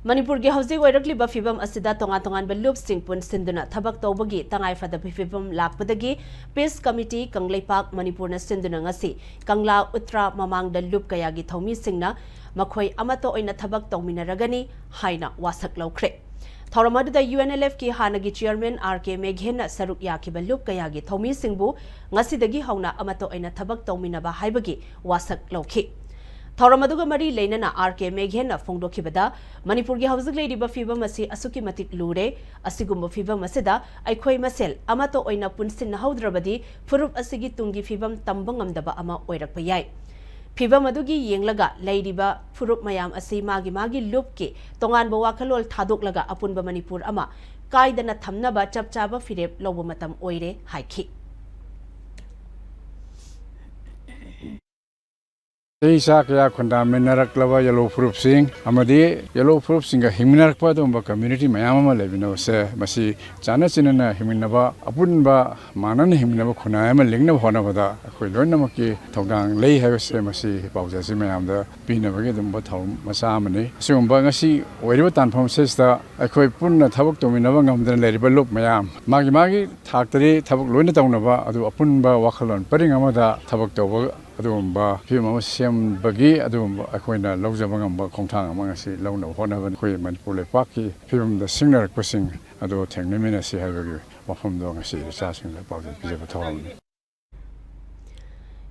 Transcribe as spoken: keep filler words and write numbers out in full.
ꯃꯅꯤꯄꯨꯔꯒꯤ ꯍꯧꯖꯤꯛ ꯑꯣꯏꯔꯛꯂꯤꯕ ꯐꯤꯕꯝ ꯑꯁꯤꯗ ꯇꯣꯉꯥꯟ ꯇꯣꯉꯥꯟꯕ ꯂꯨꯞꯁꯤꯡ ꯄꯨꯟꯁꯤꯟꯗꯨꯅ ꯊꯕꯛ ꯇꯧꯕꯒꯤ ꯇꯉꯥꯏꯐꯗꯕ ꯐꯤꯕꯝ ꯂꯥꯛꯄꯗꯒꯤ ꯄꯤꯁ ꯀꯃꯤꯇꯤ ꯀꯪꯂꯩꯄꯥꯛ ꯃꯅꯤꯄꯨꯔꯅ ꯁꯤꯟꯗꯨꯅ ꯉꯁꯤ ꯀꯪꯂꯥ ꯎꯇ꯭ꯔꯥ ꯃꯃꯥꯡꯗ ꯂꯨꯞ ꯀꯌꯥꯒꯤ ꯊꯧꯃꯤꯁꯤꯡꯅ ꯃꯈꯣꯏ ꯑꯃꯠꯇ ꯑꯣꯏꯅ ꯊꯕꯛ ꯇꯧꯃꯤꯟꯅꯔꯒꯅꯤ ꯍꯥꯏꯅ ꯋꯥꯁꯛ ꯂꯧꯈ꯭ꯔꯦ꯫ ꯊꯧꯔꯝ ꯑꯗꯨꯗ ꯌꯨ ꯑꯦꯟ ꯑꯦꯜ ꯑꯦꯐꯀꯤ ꯍꯥꯟꯅꯒꯤ ꯆꯤꯌꯔꯃꯦꯟ ꯑꯥꯔ ꯀꯦ ꯃꯦꯘꯦꯟꯅ ꯁꯔꯨꯛ ꯌꯥꯈꯤꯕ ꯂꯨꯞ ꯀꯌꯥꯒꯤ ꯊꯧꯃꯤꯁꯤꯡꯕꯨ ꯉꯁꯤꯗꯒꯤ ꯍꯧꯅ ꯑꯃꯠꯇ ꯑꯣꯏꯅ ꯊꯕꯛ ꯇꯧꯃꯤꯟꯅꯕ ꯍꯥꯏꯕꯒꯤ ꯋꯥꯁꯛ ꯂꯧꯈꯤ꯫ ꯊꯧꯔꯝ ꯑꯗꯨꯒ ꯃꯔꯤ ꯂꯩꯅꯅ ꯑꯥꯔ ꯀꯦ ꯃꯦꯘꯦꯟꯅ ꯐꯣꯡꯗꯣꯛꯈꯤꯕꯗ, ꯃꯅꯤꯄꯨꯔꯒꯤ ꯍꯧꯖꯤꯛ ꯂꯩꯔꯤꯕ ꯐꯤꯕꯝ ꯑꯁꯤ ꯑꯁꯨꯛꯀꯤ ꯃꯇꯤꯛ ꯂꯨꯔꯦ꯫ ꯑꯁꯤꯒꯨꯝꯕ ꯐꯤꯕꯝ ꯑꯁꯤꯗ ꯑꯩꯈꯣꯏ ꯃꯁꯦꯜ ꯑꯃꯠꯇ ꯑꯣꯏꯅ ꯄꯨꯟꯁꯤꯟꯅꯍꯧꯗ꯭ꯔꯕꯗꯤ ꯐꯨꯔꯨꯞ ꯑꯁꯤꯒꯤ ꯇꯨꯡꯒꯤ ꯐꯤꯕꯝ ꯇꯝꯕ ꯉꯝꯗꯕ ꯑꯃ ꯑꯣꯏꯔꯛꯄ ꯌꯥꯏ꯫ ꯐꯤꯕꯝ ꯑꯗꯨꯒꯤ ꯌꯦꯡꯂꯒ ꯂꯩꯔꯤꯕ ꯐꯨꯔꯨꯞ ꯃꯌꯥꯝ ꯑꯁꯤ ꯃꯥꯒꯤ ꯃꯥꯒꯤ ꯂꯨꯞꯀꯤ ꯇꯣꯉꯥꯟꯕ ꯋꯥꯈꯜꯂꯣꯟ ꯊꯥꯗꯣꯛꯂꯒ ꯑꯄꯨꯟꯕ ꯃꯅꯤꯄꯨꯔ ꯑꯃ ꯀꯥꯏꯗꯅ ꯊꯝꯅꯕ ꯆꯞ ꯆꯥꯕ ꯐꯤꯔꯦꯞ ꯂꯧꯕ ꯃꯇꯝ ꯑꯣꯏꯔꯦ ꯍꯥꯏꯈꯤ꯫ ꯆꯍꯤ ꯆꯥ ꯀꯌꯥ ꯈꯨꯟꯗꯥꯃꯤꯟꯅꯔꯛꯂꯕ ꯌꯦꯜꯍꯧ ꯐꯨꯔꯨꯞꯁꯤꯡ ꯑꯃꯗꯤ ꯌꯦꯜꯍꯧ ꯐꯨꯔꯨꯞꯁꯤꯡꯒ ꯍꯤꯡꯃꯤꯟꯅꯔꯛꯄ ꯑꯗꯨꯒꯨꯝꯕ ꯀꯝꯃ꯭ꯌꯨꯅꯤꯇꯤ ꯃꯌꯥꯝ ꯑꯃ ꯂꯩꯃꯤꯟꯅꯕꯁꯦ, ꯃꯁꯤ ꯆꯥꯟꯅ ꯆꯤꯟꯅꯅ ꯍꯤꯡꯃꯤꯟꯅꯕ, ꯑꯄꯨꯟꯕ ꯃꯥꯟꯅꯅ ꯍꯤꯡꯃꯤꯟꯅꯕ ꯈꯨꯟꯅꯥꯏ ꯑꯃ ꯂꯤꯡꯅꯕ ꯍꯣꯠꯅꯕꯗ ꯑꯩꯈꯣꯏ ꯂꯣꯏꯅꯃꯛꯀꯤ ꯊꯧꯗꯥꯡ ꯂꯩ ꯍꯥꯏꯕꯁꯦ ꯃꯁꯤ ꯄꯥꯎꯖꯦꯜꯁꯤ ꯃꯌꯥꯝꯗ ꯄꯤꯅꯕꯒꯤ ꯑꯗꯨꯒꯨꯝꯕ ꯊꯧꯔꯝ ꯃꯆꯥ ꯑꯃꯅꯤ꯫ ꯑꯁꯤꯒꯨꯝꯕ ꯉꯁꯤ ꯑꯣꯏꯔꯤꯕ ꯇꯥꯟꯐꯝ ꯑꯁꯤꯗ ꯑꯩꯈꯣꯏ ꯄꯨꯟꯅ ꯊꯕꯛ ꯇꯧꯃꯤꯟꯅꯕ ꯉꯝꯗꯅ ꯂꯩꯔꯤꯕ ꯂꯨꯞ ꯃꯌꯥꯝ, ꯃꯥꯒꯤ ꯃꯥꯒꯤ ꯊꯥꯛꯇꯗꯤ ꯊꯕꯛ ꯂꯣꯏꯅ ꯇꯧꯅꯕ, ꯑꯗꯨ ꯑꯄꯨꯟꯕ ꯋꯥꯈꯜꯂꯣꯟ ꯄꯔꯤꯡ ꯑꯃꯗ ꯊꯕꯛ ꯇꯧꯕ ꯑꯗꯨꯒꯨꯝꯕ ꯐꯤꯕꯝ ꯑꯃ ꯁꯦꯝꯕꯒꯤ ꯑꯗꯨꯒꯨꯝꯕ ꯑꯩꯈꯣꯏꯅ ꯂꯧꯖꯕ ꯉꯝꯕ ꯈꯣꯡꯊꯥꯡ ꯑꯃ ꯉꯁꯤ ꯂꯧꯅꯕ ꯍꯣꯠꯅꯕꯅꯤ꯫ ꯑꯩꯈꯣꯏ ꯃꯅꯤꯄꯨꯔ ꯂꯩꯄꯥꯛꯀꯤ ꯐꯤꯕꯝꯗ ꯁꯤꯡꯅꯔꯛꯄꯁꯤꯡ ꯑꯗꯨ ꯊꯦꯡꯅꯃꯤꯟꯅꯁꯤ ꯍꯥꯏꯕꯒꯤ ꯋꯥꯐꯝꯗꯣ ꯉꯁꯤ ꯏꯆꯥꯁꯤꯡꯗ ꯄꯥꯎꯖꯦꯜ ꯄꯤꯖꯕ ꯊꯧꯔꯝꯅꯤ꯫